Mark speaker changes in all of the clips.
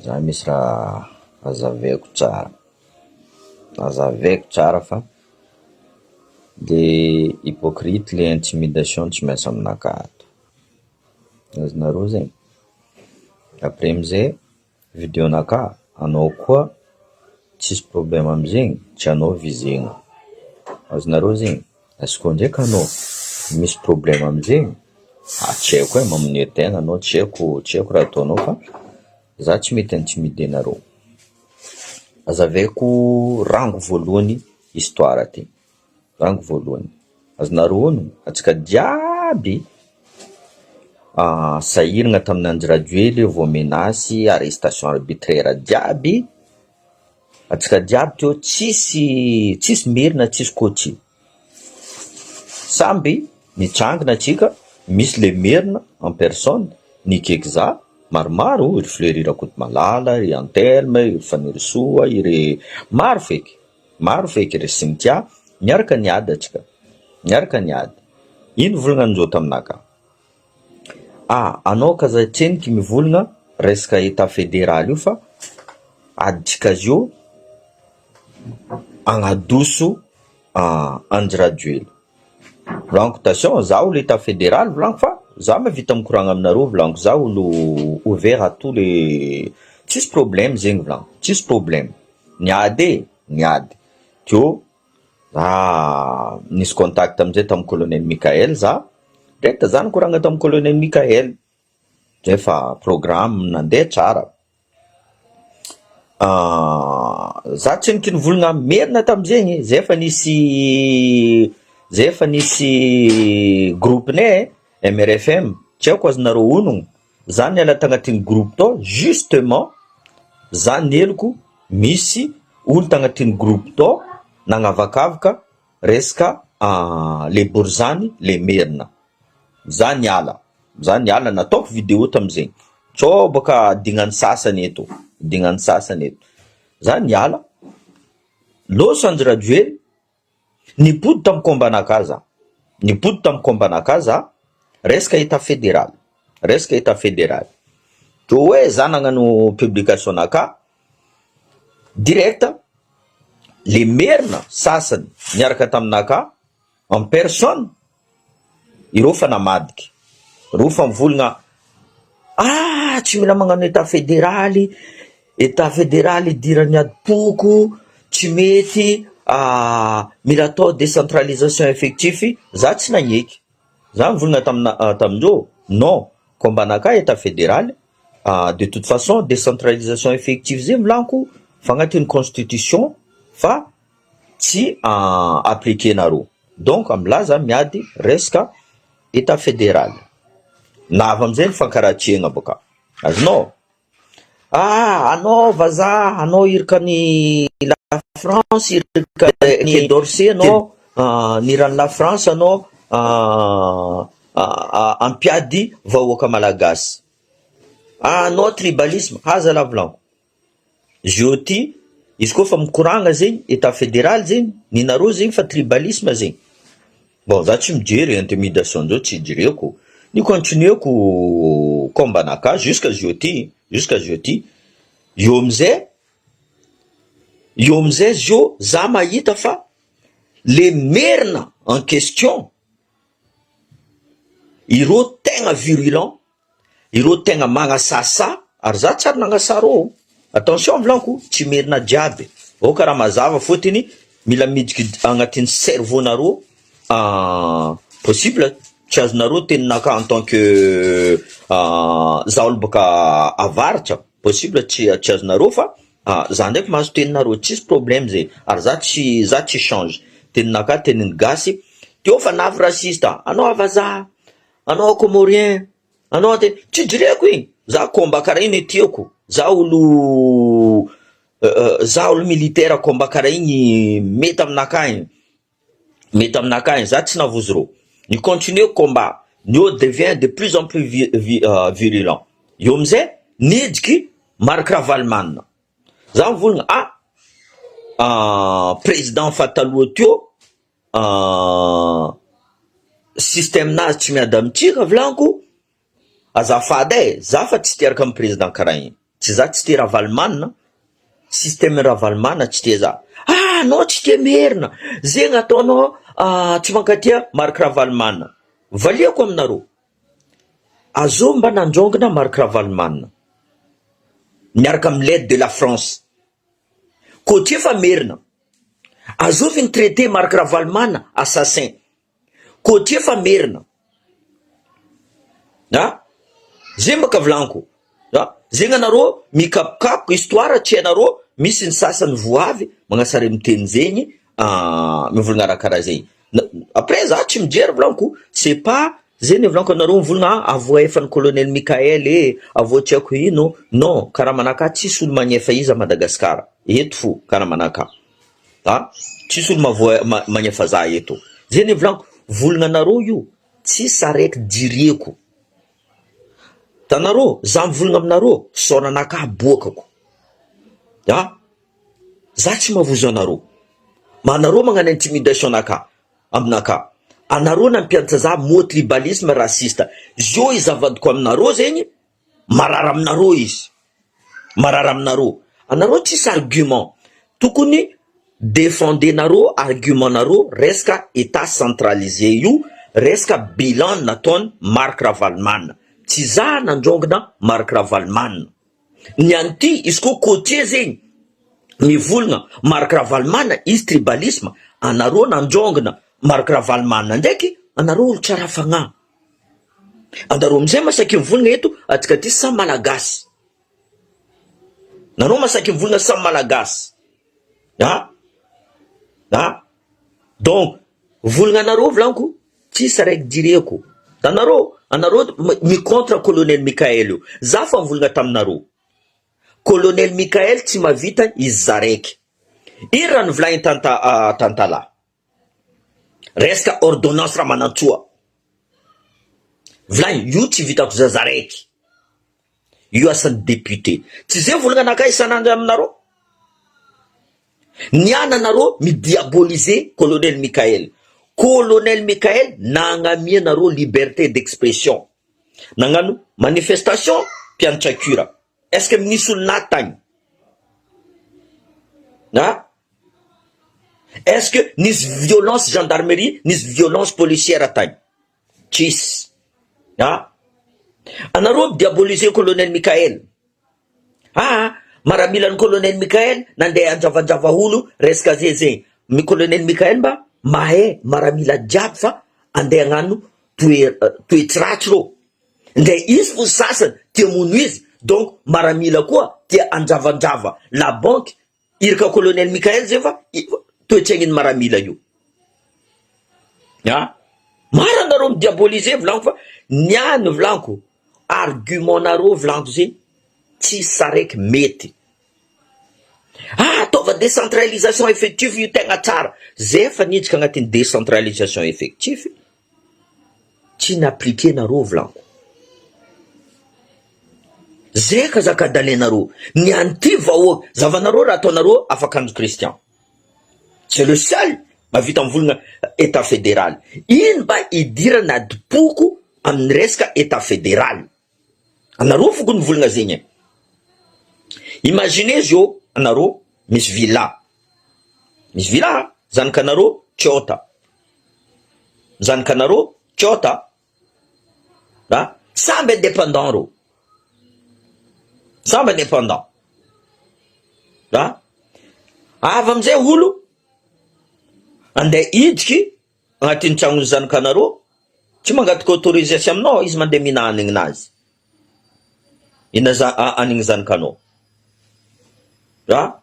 Speaker 1: Za misy raha azavaiko tsara, azavaiko tsara fa le hypocrite le intimidation tsy miasa aminakahy ato, azonareo zegny? Après amizay video nakahy anao koa tsisy problème amizegny tsy anao vizegna, azonareo zegny? Izy koa ndraiky anao misy problème amizegny, ah tsy haiko e mamono tegna anao tsy haiko tsy haiko raha ataonao fa za tsy mety intimider-nareo, azavaiko rango voalohany histoire ty, rango voalohany, azonareo honogno antsika jiaby sahiragna tamin'i Andry Rajoely vao menace arrestation arbitraire jiaby. Antsika jiaby teo tsisy tsisy merina tsisy côtier, samby nitsangana antsika, misy le merina en personne nikeky za maromaro ry Fleury Rakotomalala, ry Anthelme, ry Fanirisoa, ry maro feky, maro feky ry Syntia, niaraka niady antsika, niaraka niady, ino volagnan'izao taminakahy? Ah anao kaza tseniky mivolagna resaka etat federal io fa aditsika azy io agnadoso Andry Rajoely, volaniko attention za olo etat federal volaniko fa za mahavita mikoragna aminareo volaniko za olo ouvert à tous les tsisy problème zegny volaniko tsisy problème, niady e niady teo Ah, nisy contact amizay tamin'ny colonel Mickaël za, direct za nikoragna tamin'ny colonel Mickaël, zay fa programme nandeha tsara, za tsy nivolagna merina tamizegny, zay efa nisy zay efa nisy groupe nay MRFM, tsy haiko azonareo honogno, za niala tagnatin'ny groupe tao justement za nieloko misy olo tagnatin'ny groupe tao nagnavakavaka resaka le borizany le merina, za niala za niala nataoko video tamizegny, tsao bôka dignan'ny sasany eto dignan'ny sasany eto, za niala lôso Andry Rajoely Nipody tamin'ny combat-nakahy za, nipody tamin'ny combat-nakahy za, resaka etat federal, resaka etat federal, de hoe za nagnano publication-nakahy, direct le merina sasany niaraka taminakahy en personne, Ireo fa namadika. Ireo fa mivolagna ah tsy mila magnano etat federaly, etat federaly idiran'ny adim-poko, tsy mety, mila atao décentralisation effectif, za tsy nagneky, za nivolagna tamina- tamindreo non combat nakahy etat federaly, de toute façon décentralisation effectif zay volaniko fa agnatin'ny constitution fa tsy appliquer-nareo donc milaza miady resaka etat federal lava amizay ny fankaratsiagna boka azonao ah anao vazaha anao iraka ny la France iraka ny Quai d'Orsay anao niran'ny la France anao ampiady vahoaka malagasy anao tribalisme aza lavolagno. Zio ty izy koa fa mikoragna zegny etat federal zegny ninareo zegny fa tribalisme zegny bon za tsy mijery intimidation ndreo tsy jereko ni continueko combat naka jusqu'à zio ty jusqu'à zio ty eo amizay eo amizay zio za mahita fa le merina en question ireo tegna virulent Ireo tegna magnasasa ary za tsy ary nagnasa rô, attention volaniko tsy merina jiaby, aoka raha mazava fôtony mila miditry agnatin'ny cerveau nareo possible tsy azonareo teninakahy en tant que za olo bôka avaratra possible tsy tsy azonareo fa za ndraiky mahazo teninareo tsisy problème zay ary za tsy za tsy change teninakahy tenin'ny gasy teo fa navy raciste anao vazaha Anao comorien, anao aty, tsy jereko igny, za combat karaha igny tiako, za olo za olo militaire combat karaha igny mety aminakahy igny, mety aminakahy igny, za tsy navozo rô, ni continuer combat, ny eo devient de plus en plus virulent, eo amizay nidriky Marc Ravalomanana, za mivolagna ah président fa taloha teo Système nazy tsy miady amintsika volaniko, azafady e, za fa tsy te hiaraka am président karaha igny. Tsy za tsy tia Ravalomanana, système Ravalomanana tsy tia za. Ah anao tsy tia merina, zegny ataonao tsy mankatia Marc Ravalomanana. Valiako aminareo, azô mba nandrongona Marc Ravalomanana miaraka amin'ny l'aide de la France. Côtier fa merina, azovy ny traité Marc Ravalomanana assassin. Côtier fa merina a! Zegny baka volaniko a! Zegny anareo mikapokapoka histoire tsy hainareo misy ny sasany voavy magnasary miteny zegny mivolagna raha karaha zegny après za tsy mijery volaniko c'est pas zegny volaniko anareo mivolagna avoa efan'ny colonel Mickaël e avoa tsy haiko ino non karaha manaka tsisy olo magnefa izy à Madagascar eto fo karaha manaka. A! Tsisy olo mahavoa magnefa za eto. Zay ne volaniko, volagna anareo io tsisy araiky dirieko. Tanareo, za mivolagna aminareo, saonanakahy aboakako. A! Za tsy mahavozo anareo. Ma anareo magnano intimidation anakahy, aminakahy. Anareo nampianatra za mot tribalisme raciste. Zio izy avadiko aminareo zegny, Marary aminareo izy, marary aminareo, anareo tsisy argument, tokony defendenareo argument nareo resaka etat centralisé io, resaka bilan nataony Marc Ravalomanana, tsy za nandrongona Marc Ravalomanana, ny an'ity izy koa côtier zegny mivolagna Marc Ravalomanana izy tribalisme, anareo nandrongona Marc Ravalomanana ndraiky anareo olo tsara fagnahy. Andareo amizay masaky mivolagna eto atsika ty samy malagasy nareo masaky mivolagna samy malagasy ah ah donc volagna anareo volaniko tsisy araiky direko anareo anareo mi contre colonel Mickael io za fa nivolagna taminareo colonel Mickael tsy mavita izy zaraiky ino raha nivolagny tanta tantalahy Resaka ordonnance Ramanantsoa. Vilany, io tsy vitako zaza raiky. Io asan'ny député. Tsy zay volagna anakahy isan'andro aminareo. Ny ana nareo mi-diaboliser colonel Mickaël. Colonel Mickaël nagnamia nareo liberté d'expression. Nagnano manifestation mpianatra cura. Est-ce que misy olona tagny? Ah? Est-ce que nisy violence gendarmerie, nisy violence policière tagny? Tsisy. Ah? Anareo mi-diaboliser colonel Mickaël. Ah, maramilan'ny colonel Mickaël nandeha hanjavanjava olo resaka zay zegny. My colonel Mickaël mba mahay maramila jiaby fa andeha hagnano toe toetry ratsy reo. Ndray izy fo sasany tia mono izy donc maramila koa tia hanjavanjava la banque Iraka colonel Mickaël zay fa toetsaignin'ny maramila io a! Maro anareo mi diaboliser volaniko fa ny ahy ny volaniko argument nareo volaniko zegny tsisy saraiky mety ah ataova décentralisation effectif io tegna tsara zay efa niditra agnatin'ny décentralisation effectif Tsy n'appliquer nareo volaniko. Zay ka zakadalenareo. Ny an'ity vahoaka, zavanareo raha ataonareo afak'andro Christian. C'est le seul mahavita mivolagna Etat fédéral. Ino mba idirana adim-poko amin'ny resaka Etat fédéral? Anareo foko nivolagna zegny e. Imaginez zao anareo misy villa, misy villa zanakanareo Tiota. Zanakanareo Tiota a, samby indépendant reo, samby indépendant a, avy amizay olo andeha hidriky agnatin'ny tragnon'ny zanakanareo, tsy mangataka autorisation aminao izy mandeha mihina hanigninazy, mihina za- hanigny zanakanao a.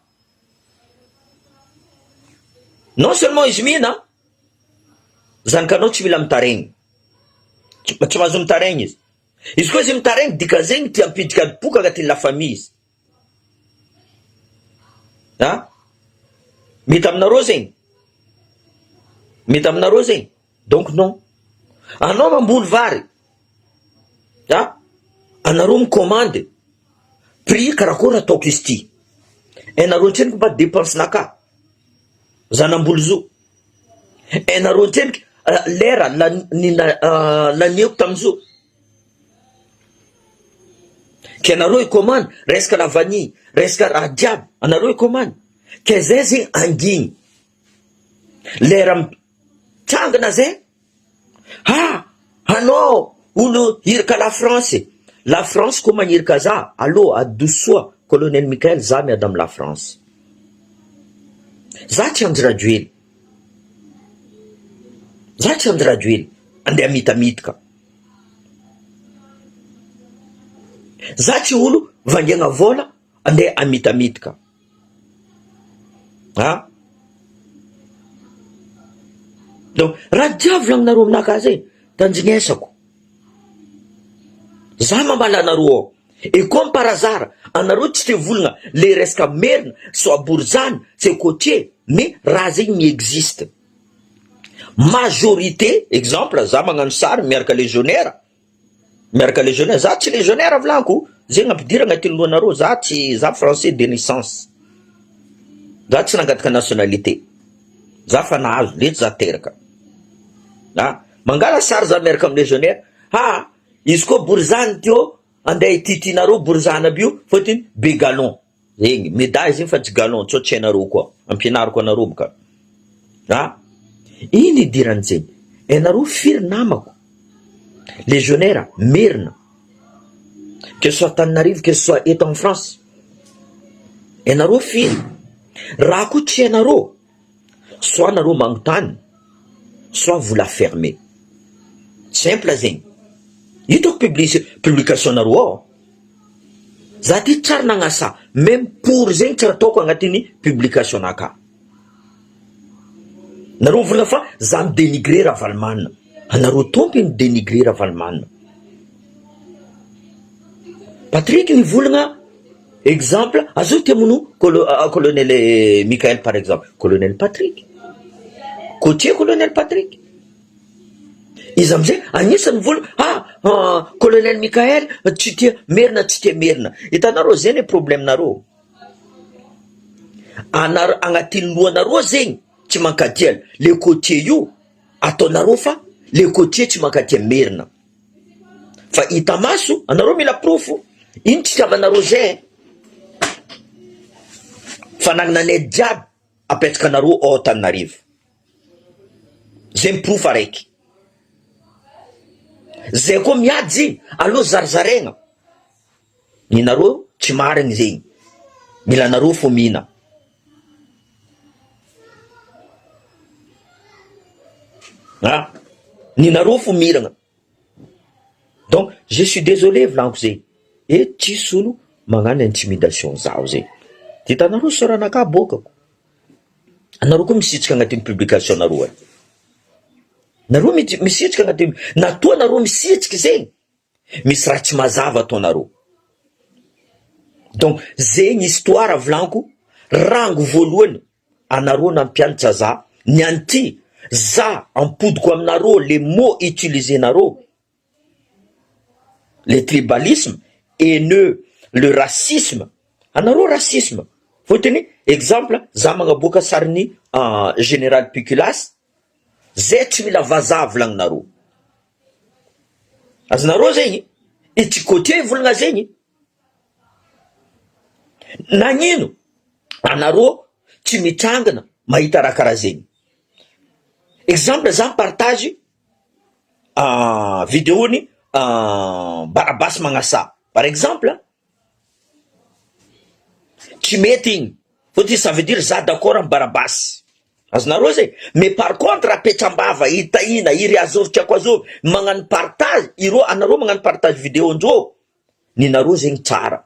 Speaker 1: Non seulement izy mihina, zanakanao tsy mila mitaregny, tsy mahazo mitaregny izy, izy koa izy mitaregny dikan'izegny tia hampiditra adim-poko agnatin'ny la famille izy, ah! Mety aminareo zegny? Mety aminareo zegny? Donc non, anao mamboly vary, ah! Anareo mi-commande, prix karakory ataoko izy ty, hainareo antsendriky mba depense naka, za namboly zo, hainareo antsendriky lera laniako tamzo. Ke anareo i commande resaka la vanille, resaka raha jiaby anareo i commande. Ke zay zegny angigny. Lera mitsangana zay, ha anao olo hirika la France, la France koa magnirika za, allo adosoa colonel Mickael za miady am la France. Za tsy Andry Rajoely. Za tsy Andry Rajoely andeha hamitamitika. Za tsy olo vangiagna vôla andeha hamitamitika. A! Donc raha jiaby volagninareo aminakahy zay, tandrignesako. Za mamaly anareo ao. Et comme par hasard, anareo tsy te volagna le resaka merina, soit borizano, c'est côtier, mais raha zegny mi-existe. Majorité, exemple, za magnano sary miaraka légionnaire, miaraka légionnaire, za tsy légionnaire volaniko, zegny ampidirana agnatin'ny lohanareo, za tsy, za français de naissance, za tsy nangataka nationalité, za fa nahazo, letsy za teraka, ah, mangala sary za miaraka amy légionnaire, ah, izy koa borizano teo, andeha hititinareo borizano aby io, fôtony be galon. Zegny, medaille zegny fa tsy galon, tsao tsy hainareo koa, ampianariko anareo boka a! Ino idirany zegny? Hainareo firy namako legionnaire merina que ce soit Antananarivo que ce soit eto en France, hainareo firy? Raha koa tsy hainareo, soit nareo magnontany, soit vous la fermez, simple zegny, hitako publici- publication nareo ao. Za ty tsary nagnasa meme pour zegny tsy ataoko agnatin'ny publication naka. Nareo mivolagna fa za mi denigrer Ravalomanana, anareo tompony mi denigrer Ravalomanana. Patrick nivolagna exemple azovy ty hamono colonel Mickael par exemple, colonel Patrick, côtier colonel Patrick. Izy amizay agnisan'ny vola ah colonel Mickael tsy tia merina tsy tia merina, hitanareo zay le problème nareo, anareo agnatin'ny lohanareo zegny tsy mankatia le côtier io ataonareo fa le côtier tsy mankatia merina, fa hita maso anareo mila porofo ino tsy itiavanareo zay, fanagnananay jiaby apetraka anareo ao Antananarivo. Zay miporofo araiky. Zay koa miady zegny, aleo zarizaraigna. Ninareo tsy marigny zegny, mila anareo fô mihina. Ah, ninareo fô miragna. Donc je suis désolé volaniko zegny, eh tsisy olo magnano intimidation zaho zegny. Hitanareo soranakahy bôkako. Anareo koa misitrika agnatin'ny publication nareo e! Nareo mihitsy misitrika agnatin'ny, na toa nareo misitrika zegny, misy raha tsy mazava ataonareo. Donc zegny histoire volaniko, rango voalohany anareo nampianatra za ny an'ity, za ampodiko aminareo le mot utiliser-nareo, Le tribalisme haineux, le racisme, anareo racisme, fotony exemple za magnaboaka sarin'i général Piculas, zay tsy mila vazaha volagninareo, azonareo zegny, i tsy côtier volagna zegny, nagnino anareo tsy mitsangana mahita raha karaha zegny, exemple za mi-partage Video ny Barabasy magnasa par exemple tsy mety igny fôtony ça veut dire za d'accord amy Barabasy azonareo zay mais par contre apetsambava i Tahina i ry azovy tsy haiko azovy magnano partage ireo anareo magnano partage video ndreo ninareo zegny tsara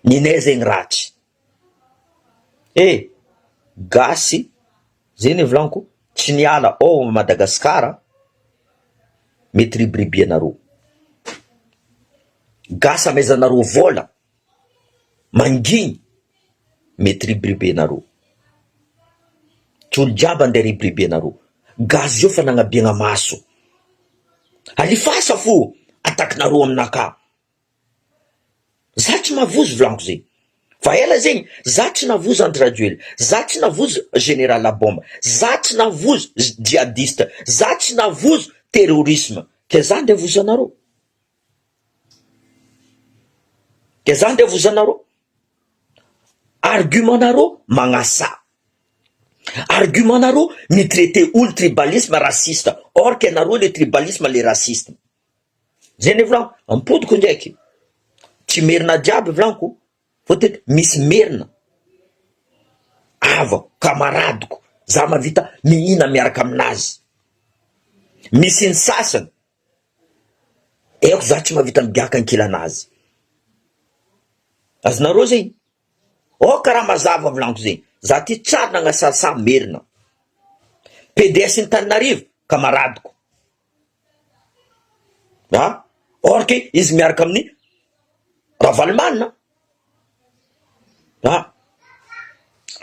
Speaker 1: ninay zegny ratsy eh gasy Zay ny volaniko, tsy niala ao Madagascar mety ribiribianareo. Gasy amaizanareo vola manginy mety ribiribianareo. Tsy olo jiaby andeha ribiribianareo. Gasy zao fa nagnabiagna maso. Alifasa fo atakinareo aminakahy. Za tsy mavozo volaniko zegny fa ela zegny za tsy navozo Andry Rajoelina, za tsy navozo Général Labomba, za tsy navozo djihadiste, za tsy navozo terrorisme, ke za nde avozo anareo? Ke za ndeha vozanareo. Argument nareo magnasa. Argument nareo mi-traiter olo tribalisme raciste or que nareo le tribalisme le raciste. Zay ne volagno, ampodiko ndraiky. Tsy merina jiaby volaniko fôtony misy merina havako, camaradeko, za mahavita mihina miaraka aminazy. Misy ny sasany Haiko za tsy mahavita migiaka ankilanazy. Azonareo zegny? Ao karaha mazava volaniko zegny, za ty tsary nagnasasa merina. PDS Antananarivo camaradeko. A! Or que izy miaraka amin'ny Ravalomanana. A!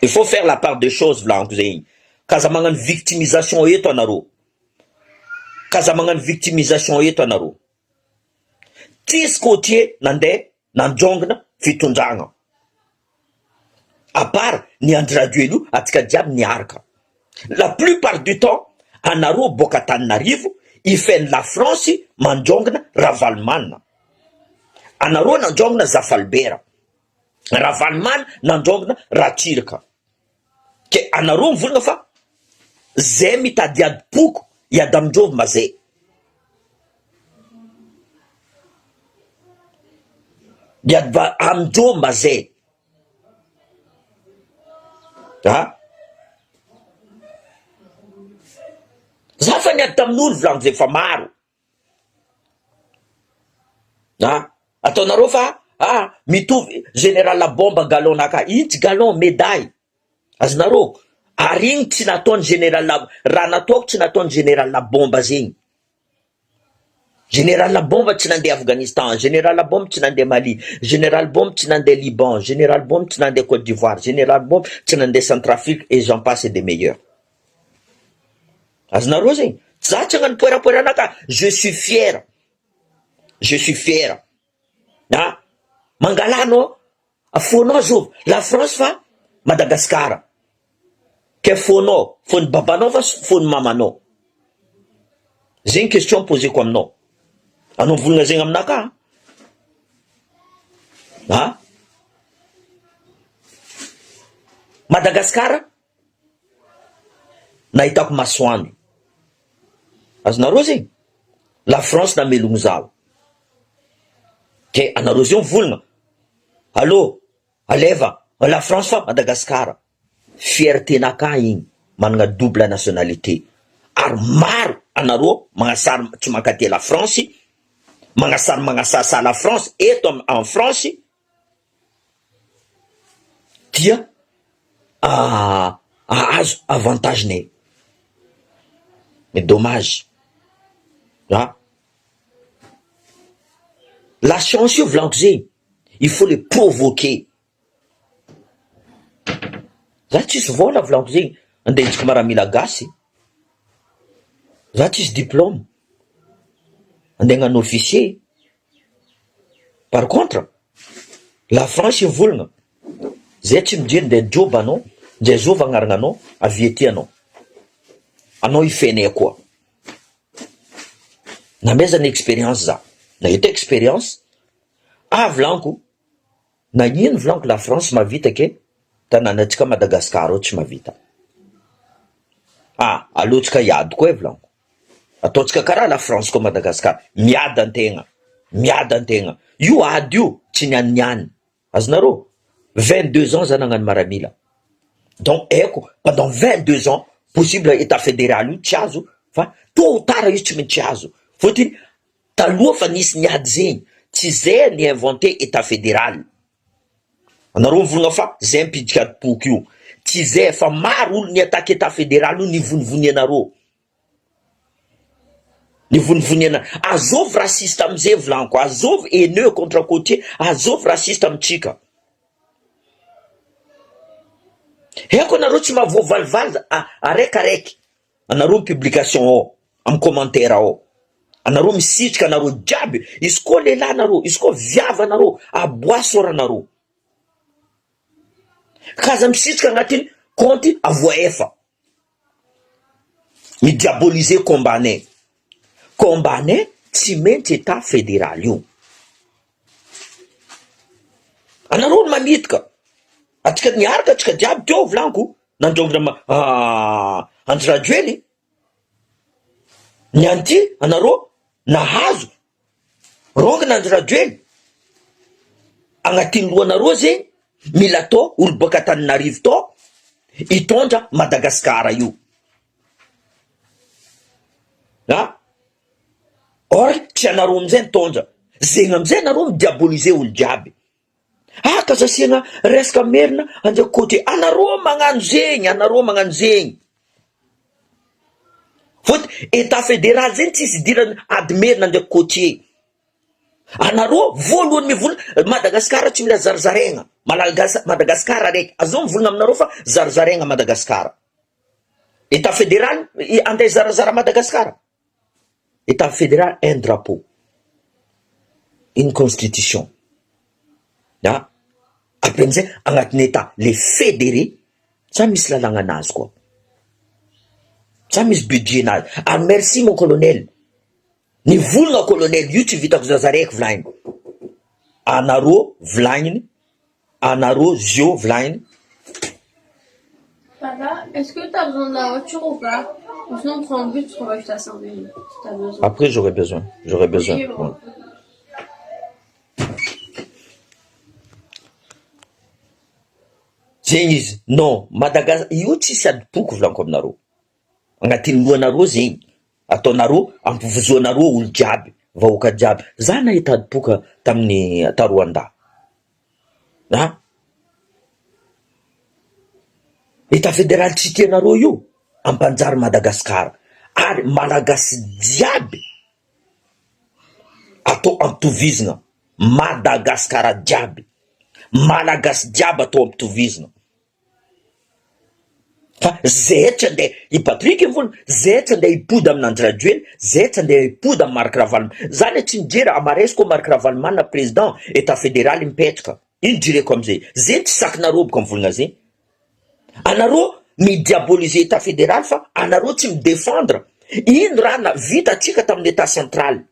Speaker 1: Il faut faire la part des choses volaniko zegny, k'aza magnano victimisation eto anareo. K'aza magnano victimisation eto anareo. Tsisy côtier nandeha nanjongona fitondragna. À part ny Andry Rajoelina io atsika jiaby niaraka. La plupart du temps anareo boaka Antananarivo ifen'ny la France manjongona Ravalomanana. Anareo nanjongona Zafalibera. Ravalomanana nanjongona Ratsiraka. Ke anareo mivolagna fa zay mitady adim-poko hiady amindreo ma zay. Miady ba amindreo ma zay. Ah. Za fa niady tamin'olo volaniko zay fa maro. Ah, ataonareo fa ah mitovy général bomba galon naka iny tsy galon médaille azonareo ary igny tsy nataony général raha nataoko tsy nataony général bomba zegny général bomba tsy nandeha Afghanistan général bomba tsy nandeha Mali général bomba tsy nandeha Liban général bomba tsy nandeha Côte d'Ivoire général bomba tsy nandeha Centrafrique et j'en passe et des meilleurs Azonareo zegny? Za tsy hagnano poerapoerana ka, je suis fier, je suis fier ah, mangalà anao fônao zôvy la France fa Madagascar, ke fônao, fôn'ny babanao va fôn'ny mamanao? Zegny question poseko aminao, anao mivolagna zegny aminakahy ah? Madagascar Nahitako masoandro. Azonareo zegny? La France namelogno zaho. Ke anareo zao mivolagna, allô, aleva, la France fa Madagascar. Fierté-nakah igny, managna double nationalité. Ary maro anareo magnasary tsy mankatia la France, magnasary magnasasa la France eto en France, dia ahazo avantage nay, mais dommage a! La chance io volaniko zegny il faut le provoquer, za tsisy vôla volaniko zegny andeha hiditra miaramila gasy, za tsisy diplôme andeha hagnano officier. Par contre la France mivolagna zay tsy mijery nde joba anao ndre zova agnarana anao avy aty anao anao ifenay koa namezana experience za nahita experience ah volaniko nagnino volaniko la France mahavita ke tanànatsika Madagascar ao tsy mahavita ah aleontsika hiady koa e volaniko. Ataontsika karaha la France koa Madagascar, miady antegna, miady antegna, io ady io tsy nianianiany, azonareo? 22 ans za nagnano maramila, donc haiko pendant 22 ans possible etat federal io tsy azo fa tot ou tard izy tsy maintsy azo, fôtony taloha fa nisy niady zegny, tsy zay ni inventé etat federal, anareo mivolagna fa zay mpiditra ady-poko io, tsy zay fa maro olo ni attaque etat federal io nivonivonianareo. Nivonivoniana azovy raciste amizay volaniko azovy haineux contre côtier azovy raciste amitsika haiko anareo tsy mahavoavalivaly araiky araiky anareo mi publication ao amy commentaire ao anareo misitrika anareo jiaby izy koa lehilahy nareo izy koa viavy anareo aboa soranareo k'aza misitrika agnatin'ny compte avoa efa Mi-diaboliser combat-nay. Combat-nay tsy maintsy Etat federal io. Anareo no mamidika. Atsika niaraka atsika jiaby teo volaniko nandrongona Andry Rajoely. Ny an'ity anareo nahazo rongona Andry Rajoely. Agnatin'ny lohanareo zegny mila atao olo boaka Antananarivo tao hitondra Madagasikara io. A! Or tsy anareo amizay nitondra, zegny amizay anareo mi-diaboliser olo jiaby. Ah ka zasiagna resaka merina andeha côté anareo magnano zegny, anareo magnano zegny. Fôtony etat federal zegny tsisy idirany ady merina ndraiky côtier. Anareo voalohany mivolagna Madagascar tsy mila zarizaraigna, Malagasy Madagascar araiky, azao mivolagna aminareo fa zarizaraigna Madagascar. Etat federal andeha hizarazara Madagascar? Etat federal un drapeau, une constitution, a après amizay agnatin'ny etat le federé sa misy lalàgna anazy koa, sa misy budget nazy, ary merci mon colonel, nivolagna colonel io tsy vitako zaza raiky volagniny, anareo volagniny Anareo zio volagniny.
Speaker 2: Papa, est-ce que t'as besoin de la voiture ou pas? Ou sinon on prend un bus parce qu'on va juste à Saint-Denis, si t'as besoin.
Speaker 1: Après j'aurai besoin, j'aurai besoin.
Speaker 2: Ok, bon.
Speaker 1: Zegny izy, non, Madagas- io tsisy adim-poko volaniko aminareo, agnatin'ny lohanareo zegny, ataonareo ampivozoanareo olo jiaby, vahoaka jiaby, za nahita adim-poka tamin'ny ta Rwanda, an! Etat federal tsy tianareo io ampanjary Madagascar ary malagasy jiaby atao ampitovizina Madagascar jiaby, malagasy jiaby atao ampitovizina. Fa zay tsy andeha i Patrick mivolagna, zay tsy andeha hipody aminy Andry Rajoelina, zay tsy andeha hipody amy Marc Ravalomanana, za le tsy mijery amaresy koa Marc Ravalomanana président etat federal mipetraka, ino jereko amizay, zay tsy sakinareo boka mivolagna zay, anareo mi diaboliser etat federal fa anareo tsy mi defendre, ino raha na vita tsika taminy etat central,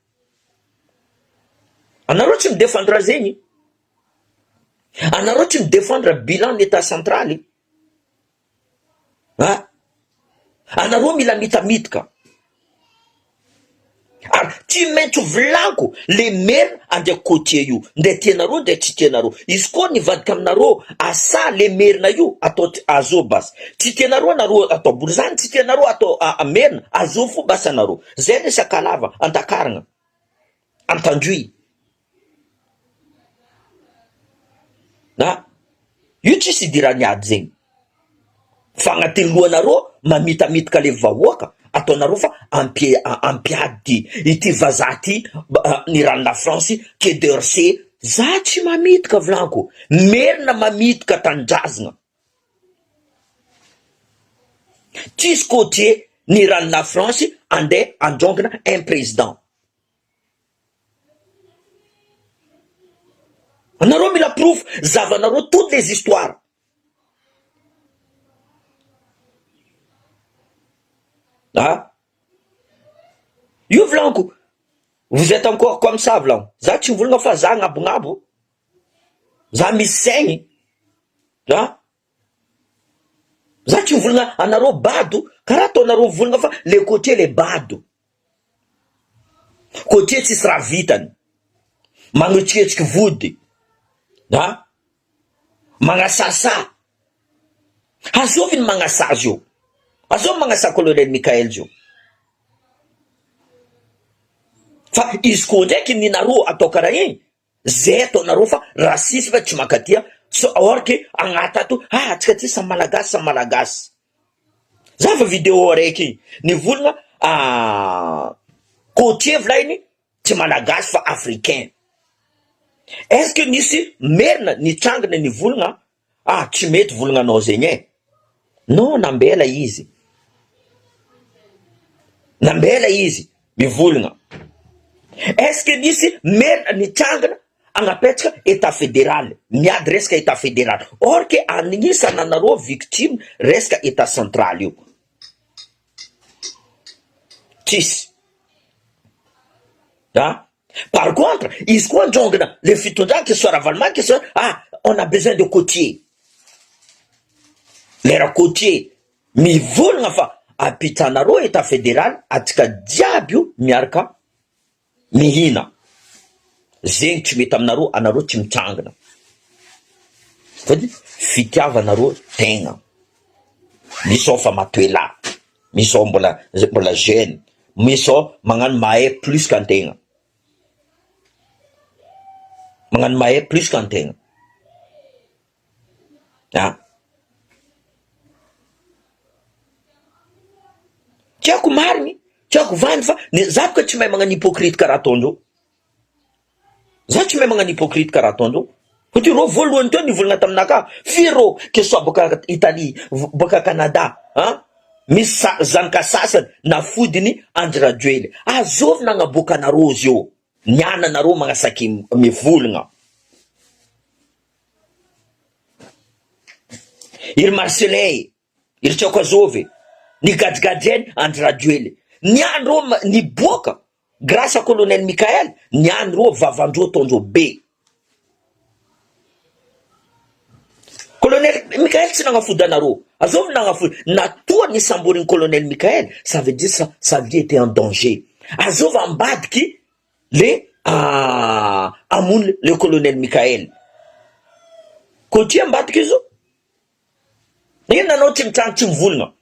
Speaker 1: anareo tsy mi defendre zegny. Anareo tsy mi defendre bilan ny etat central a! Anareo mila mitamitoka ary tsy maintsy volaniko le merina andeha côtier io ndre tianareo ndre tsy tianareo izy koa nivadika aminareo asa le merina io atao azo basy tsy tianareo anareo atao borizany tsy tianareo atao merina azo fo basy anareo zay le sakalava antakaragna antandroy. A! Io tsisy idiran'ny ady zegny, fa agnatin'ny lohanareo mamitamitaka le vahoaka, ataonareo fa ampi- ampiady ty, ity vazaha ty niran'ny la France, quai d'Orsay, za tsy mamitaka volaniko, merina mamitaka tanindrazagna, tsisy côtier niran'ny la France andeha androngona un président. Anareo mila porofo, zavanareo toutes les histoires. Ah! Io volaniko, vous êtes encore comme ça volaniko, za tsy mivolagna fa za agnabonabo, za misy saigny, ah! Za tsy mivolagna anareo bado, karaha ataonareo mivolagna fa le côtier le bado. Côtier tsisy raha vitany, magnetsiketsiky vody, a magnasasa, azovy ny magnasa azy io, azovy magnasa colonel Mickaël zio, fa izy koa ndraiky ninareo atao karaha igny, zay ataonareo fa racisme tsy mankatia, or que agnaty ato ah atsika ty samy malagasy samy malagasy. Za fa video araiky igny nivolagna côtier volaigny tsy malagasy fa africain, est ce que nisy merina nitsangana nivolagna ah tsy mety volagnanao zegny e, non nambela izy, nambela izy mivolagna, est ce que nisy merina nitsangana Agnapetraka etat federal, miady resaka etat federal, or que agnisana anareo victime resaka etat central io. Tsisy. Ah! Par contre, izy koa androngona le fitondrana que ce soit Ravalomanana que ce soit ah! on a besoin de côtier, lera côtier mivolagna fa ampitsanareo etat federal atsika jiaby io miaraka mihina, zegny tsy mety aminareo anareo tsy mitsangana, fôtony fitiavanareo tegna, misy ao fa matoela, misy ao mbola mbola jeune, misy ao magnano mahay plus qu'antegna. Magnano mahay plus qu'antegna. Ah. Tsy haiko marigny, tsy haiko vandy fa ny za boka tsy mahay magnano hypocrite karaha ataondreo. Za tsy mahay magnano hypocrite karaha ataondreo. Fa ty reo voalohany teo nivolagna taminakahy, firy reo que soit boaka Italie, boaka Canada, an, misy sa- zanaka sasany nafodiny Andry Rajoely. Azovy nagnaboaka anareo izy io, niany anareo magnasaky mivolagna. Iry Marcelin e, iry tsy haiko azovy e, nigadragadrainy Andry Rajoely. Niany reo niboaka Grâce à colonel Mickaël niany reo vavandreo ataondreo be. Colonel Mickaël tsy nagnafody anareo, azovy nagnafody, natoa nisamboriny colonel Mickaël ça veut dire sa sa vie était en danger, azovy ambadiky le hamono le colonel Mickaël, Côtier ambadiky izy io. Inona anao tsy mitrano tsy mivolagna?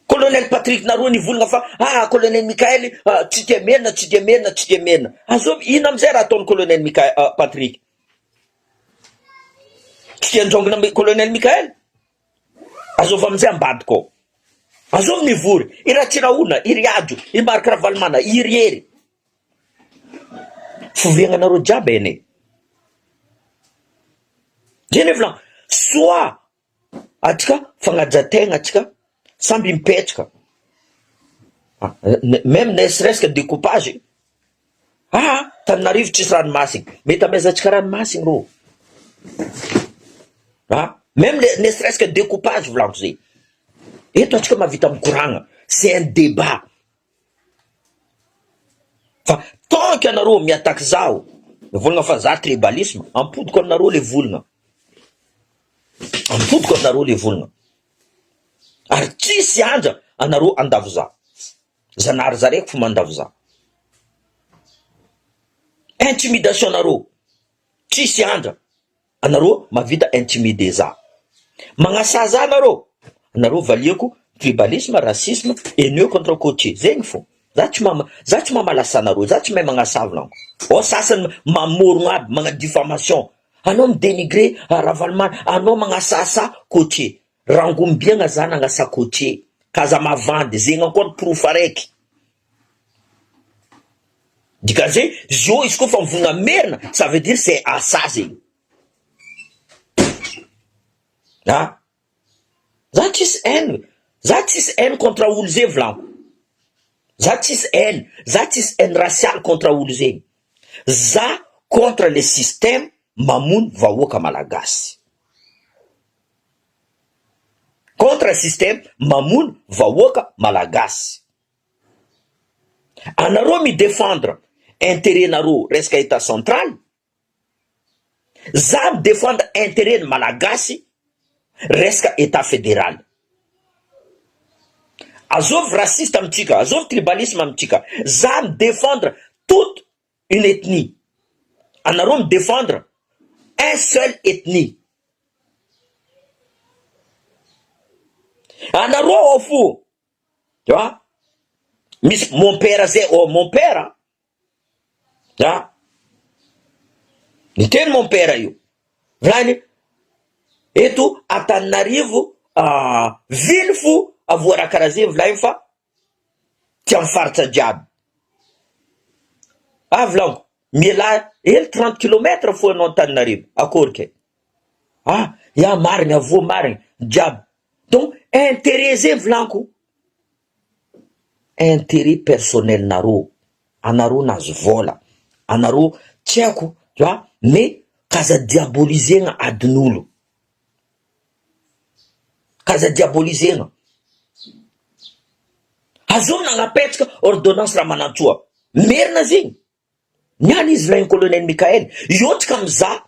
Speaker 1: Colonel Patrick nareo nivolagna fa ah colonel Mickaël tsy tia merina tsy tia merina tsy tia merina. Azovy inona amizay raha ataon'i colonel Mickaël Patrick? Tsy tia anjongona colonel Mickaël? Azovy amizay ambadika ao. Azovy mivory, i Ratsirahona, i Riajo, i Marc Ravalomanana, i Hery. Fivoriagnanareo jiaby anie. Zay ne volagno, soit atsika fagnajategna atsika samby mipetraka, meme ne serait ce que decoupage, ah Tananarivo tsisy ranomasigny, mety amezantsika ranomasigny rô, ah meme le ne serait ce que decoupage volagniko zay, eto atsika mahavita mikoragna, c'est un debat. Fa tant que anareo mi-attaque zaho, mivolagna fa za tribalisme, ampodiko aminareo le volagna, ampodiko aminareo le volagna, ary tsisy anja anareo handavo za, zanahary za raiky fo mandavo za, intimidation nareo tsisy anja. Anareo mahavita intimider za. Magnasaha za nareo, anareo valiako tribalisme, racisme, haineux contre côtier, zegny fô. Za tsy mama, za tsy mamalasa anareo, za tsy mahay magnasaha volaniko. Ao sasany mamorogno aby, magnano diffamation, anao mi-denigrer Ravalomanana, anao magnasahasaha côtier. Rangombiagna za nagnasaha côtier, k'aza mavandy, zegny encore porofo araiky. Dikan'izay, zio izy koa fa mivonona merina, ça veut dire c'est asa zegny. Ah! Za tsisy haine, za tsisy haine contre olo zay volaniko, za tsisy haine, za tsisy haine raciale contre olo zegny, za contre le système mamono vahoaka malagasy, contre système mamono vahoaka malagasy. Anareo mi defendre interet nareo resaka etat central, za mi defendre interet ny malagasy resaka etat federal. Azovy raciste amitsika, azovy tribalisme amitsika, za mi defendre toute une ethnie, anareo mi defendre un seul ethnie. Anareo ao fo. Tu vois? Misy mon père zay, oh mon père ah! Niteny mon père io, volany eto Antananarivo ville fo avoa raha karaha zay volany fa tsy amy faritra jiaby. Ah volaniko, mialà hely trente kilomètre fo anao Antananarivo, akory kay? Ah, ya marigny avoa marigny jiaby. Donc interet zay volaniko, interet personnel nareo, anareo nahazo vola, anareo tsy haiko tu vois mais k'aza diabolisena adin'olo, k'aza diabolisena, azovy nagnapetraka ordonnance Ramanantsoa, merina zegny. Niany izy lahin'i colonel Mickaël, iotrika mizaha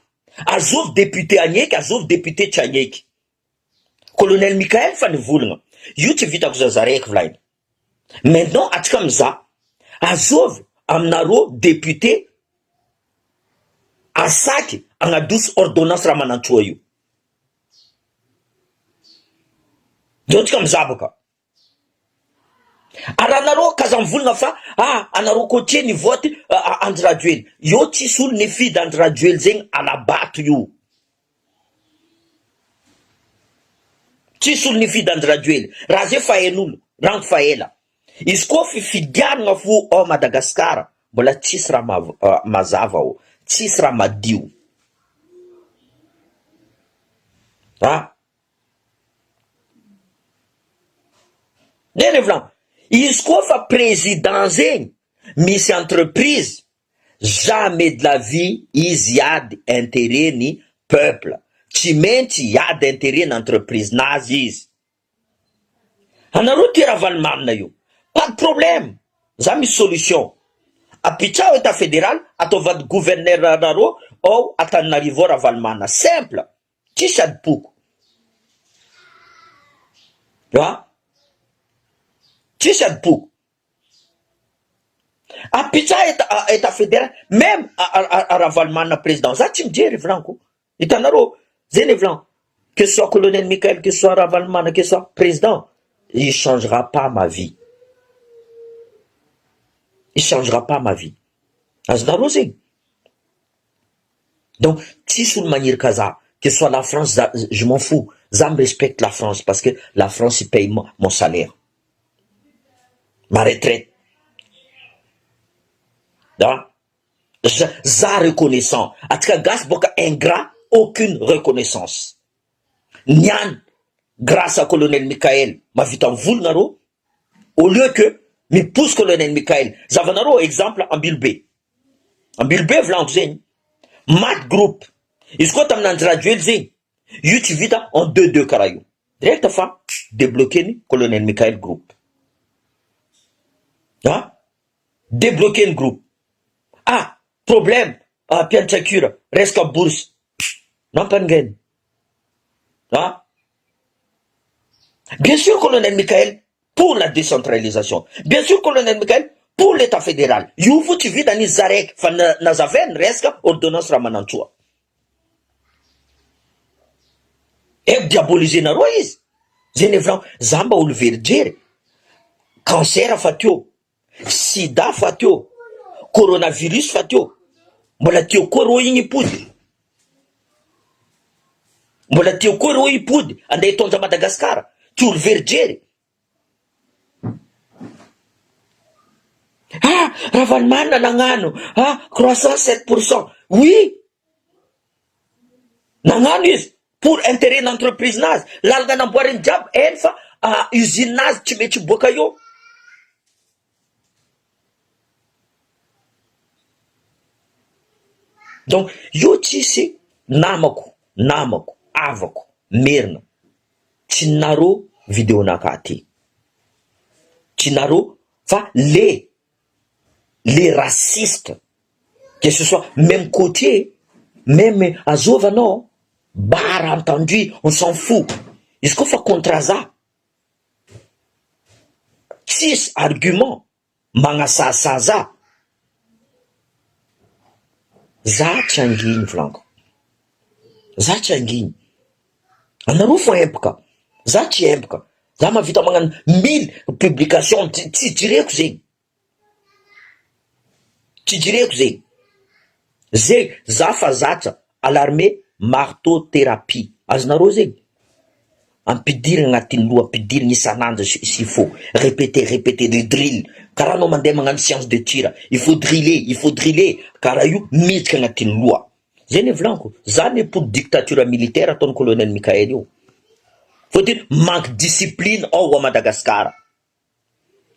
Speaker 1: azovy député agneky azovy député tsy agneky. Colonel Mickaël fa nivolagna, io tsy vitako zaza raiky volahiny. Maintenant atsika mizaha azovy aminareo député asaky agnadoso ordonnance Ramanantsoa io. Zao tsika mizaha boka. Ary anareo k'aza mivolagna fa ah anareo côtier nivote Andry Rajoely. Eo tsisy olo nifidy Andry Rajoely zegny alabato io. Tsisy olo nifidy Andry Rajoely. Raha zay fa hain'olo, rango fa ela. Izy koa fifidianagna fo ao Madagascar mbola tsisy raha mazava ao, tsisy raha madio. Ah. Neny volagno, izy koa fa président zegny misy entreprise, jamais de la vie izy hiady interet ny peuple, tsy maintsy hiady interet ny entreprise nazy izy. Anareo tia Ravalomanana io, pas de problème, za misy solution, apitraho etat federal, ataovy gouverneur nareo ao Antananarivo ao Ravalomanana, simple. Tsisy adim-poko a! Tsisy adim-poko. Apitsaha état état fédéral même Ravalomanana président za tsy mijery volaniko hitanareo zay le volaniko que ce soit colonel Mickaël que ce soit Ravalomanana que ce soit président il changera pas ma vie il changera pas ma vie azonareo zegny. Donc tsisy olo magniry kazaha que ce soit la France za je m'en fous za mi respecte la France parce que la France il paye mon salaire ma retraite a za za reconnaissant atsika gasy boka ingrat aucune reconnaissance niany grace à colonel Mickaël mahavita mivola nareo au lieu que miposy colonel Mickaël zavanareo exemple Ambilobe Ambilobe volaniko zegny, maty groupe, izy koa tamin'ny Andry Rajoely zegny, io tsy vita en deux deux karaha io, direct fa debloquer-ny colonel Mickaël groupe, ah debloquer-ny groupe, ah problème mpianatra cure resaka bourse, nampangainy, ah bien sûr colonel Mickaël pour la décentralisation bien sûr colonel Mickaël pour l'état fédéral io fo tsy vita nisy zaraiky fa nazavainy resaka ordonnance Ramanantsoa eko diaboliser-nareo izy zay ny volagno za mba olo verijery cancer fa teo sida fa teo coronavirus fa teo mbola teo koa reo igny hipody mbola teo koa reo hipody andeha hitondra Madagasikara tsy olo verijery ah Ravalomanana nagnano ah croissance sept pour cent oui nagnano izy pour interet n'entreprise nazy lalana namboariny jiaby hainy fa usine nazy tsy maintsy hiboaka eo. Donc io tsisy namako namako havako merina tsy nareo video naka ty tsy nareo fa le le raciste que ce soit même côtier même azova anao bara Antandroy on s'en fout izy koa fa contre za Tsisy argument magnasahasaha za. Za tsy hanginy volaniko. Za tsy hanginy. Anareo fo empaka. Za tsy empaka. Za mahavita magnano mille publication tsy jereko zegny. Tsy jereko zegny. Zegny za fa zatra à l'armée marteau thérapie. Azonareo zegny? Ampidirina agnatin'ny loha, ampidirina isan'andro s'il faut, répéter, répéter, le drill, karaha anao mandeha magnano séance de tir, il faut driller, il faut driller, karaha io miditra agnatin'ny loha. Zay ne volaniko, za ne pour dictature militaire ataon'i colonel Mickaël io. Fôtony manque discipline ao à Madagascar.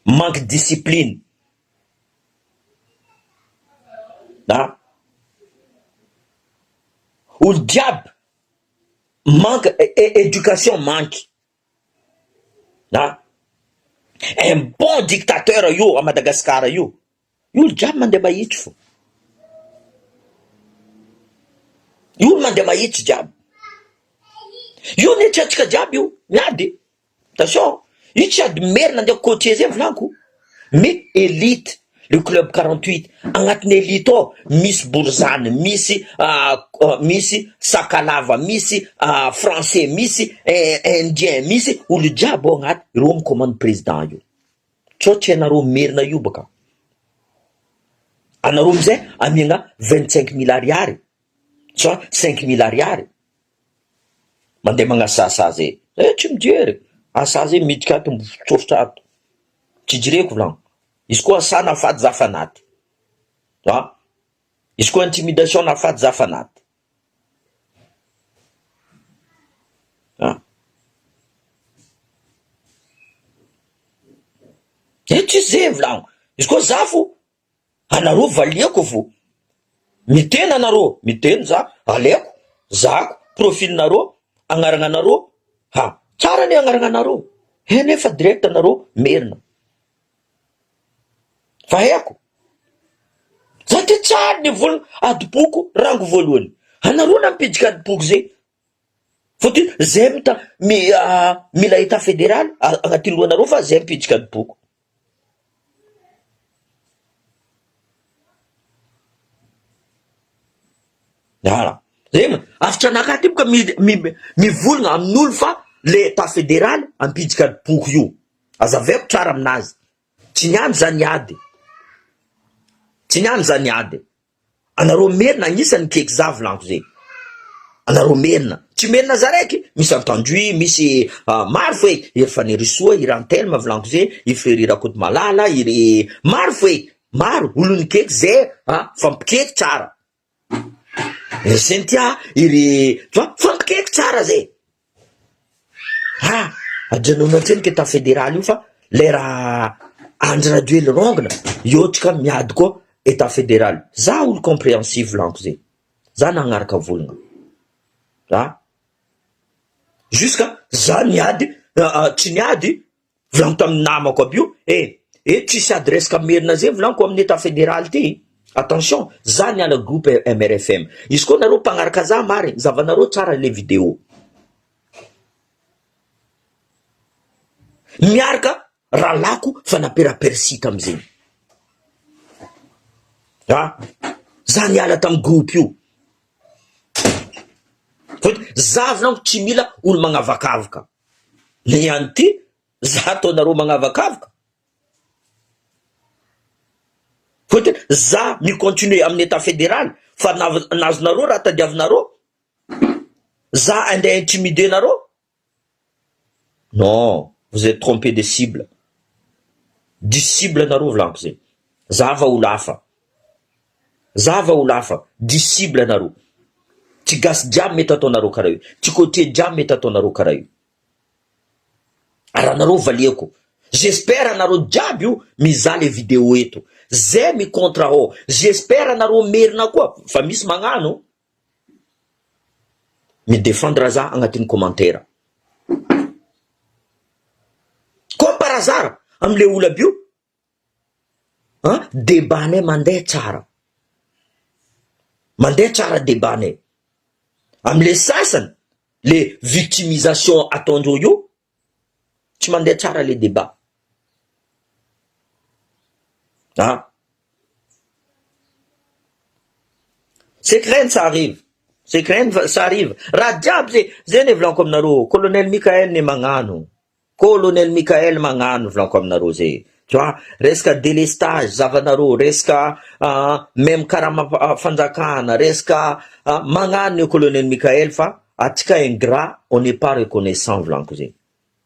Speaker 1: Manque discipline a! Olo jiaby manque éducation manque a! Un bon dictateur io à Madagascar io, olo jiaby mandeha mahitsy fô. Io ny mandeha mahitsy jiaby. Io ny antsika jiaby io miady. Attention, io tsy ady merina ndraiky côtier zay volaniko, mais elite, le club 48, agnatin'ny elite ao misy borizany, misy misy sakalava, misy français, misy indien, misy olo jiaby ao agnaty, ireo mi-commande président io. Sao tsy hainareo merina io baka. Anareo amizay amiagna 25 mille ariary, soit 5 mille ariary. Mandeha magnasasaha zay, eh tsy mijery, asa zay miditra ato mitsofotra ato, tsy jereko volagno, izy koa asa nafaty za fa naty, a izy koa intimidation nafaty za fa naty, a eh tsisy zay volagno, izy koa za fo Anareo valiako vo miteny anareo miteny za aleko zahako profil nareo agnarana nareo ha tsara anie agnarana nareo he nefa direct anareo merina fa haiko za ty tsary nivolagna adipoko rango voalohany anareo nampiditra adipoko zay Fôtony zay mita mi mila etat federal agnatin'ny lohanareo fa zay mipiditra ny boko. Voilà, zay ma afatra anakahy ty boka mi- mi- mivolagna amin'olo fa le etat federal ampiditra ny boko io, azavaiko tsara aminazy, tsy niany za niady, tsy niany za niady. Anareo merina agnisan'ny keky za volaniko zay anareo merina tsy merina za raiky misy Antandroy misy maro fo e i ry Fanirisoa i Rantelme volaniko zay i Fleury Rakotomalala i ry maro fo e maro olo nikeky zay a fampikeky tsara ry Cynthia i ry fa fampikeky tsara zay. Ah! Ajanona antsendriky etat federal io fa lera Andry Rajoely rongona eo tsika miady koa etat federal, za olo comprehensif volaniko zay, za nagnaraka volagna ah! Jusqu'à za niady tsy niady Volaniko tamin'ny namako aby io eh eh tsisy ady resaka merina zay volaniko amin'ny etat federal ty, attention za niala groupe MRFM, izy koa nareo mpagnaraka za marigny zavanareo tsara le video, miaraka rahalahiko fa namperapersy tamizegny, ah za niala tamy groupe io, za volaniko tsy mila olo magnavakavaka. Ny any ty za ataonareo magnavakavaka? Fôtony za mi continuer amin'ny etat federal fa nazonareo raha tadiavinareo, za andeha intimider nareo? Non, vous etes trompé de cible, diso cible nareo volaniko zay, za va olo hafa. Za va olo hafa, diso cible nareo. Tsy gasy jiaby mety ataonareo karaha io, tsy côtier jiaby mety ataonareo karaha io. Ary anareo valiako. J'espère anareo jiaby io mizaha le vidéo eto. Zay mi contre ao. J'espère anareo merina koa fa misy magnano. Mi defendre za agnatin'ny commentaire. Comme par hasard amle olo aby io An! Débat nay mandeha tsara, mandeha tsara débat nay, amle sasany le victimisation ataondreo io tsy mandeha tsara le débat, an! Secret ça arrive, secret ça arrive, raha jiaby zay, zay ne volaniko aminareo, colonel Mickael ne magnano. Colonel Mickael magnano volaniko aminareo zay tu vois resaka delestage zavanareo resaka meme karama fanjakana resaka magnano io colonel Mickael fa atsika ingrat on n'est pas reconnaissant volaniko zay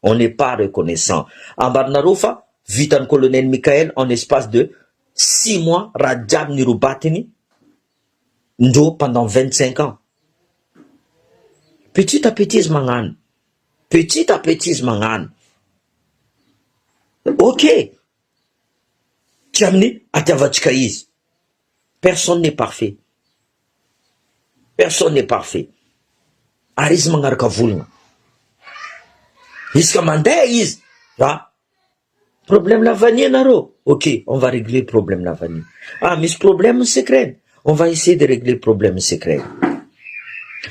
Speaker 1: on n'est pas reconnaissant ambarinareo fa vitan'i colonel Mickael en espace de 6 mois raha jiaby nirobatiny ndreo pendant 25 ans petit à petit izy magnano. Petit à petit izy magnano. Ok! Tsy amin'ny atiavantsika izy. Personne n'est parfait. Personne n'est parfait. Ary izy magnaraka volagna. Isaka mandeha izy a problème lavania nareo, ok on va régler problème lavania. Ah misy problème secret, on va essayer de régler problème secret.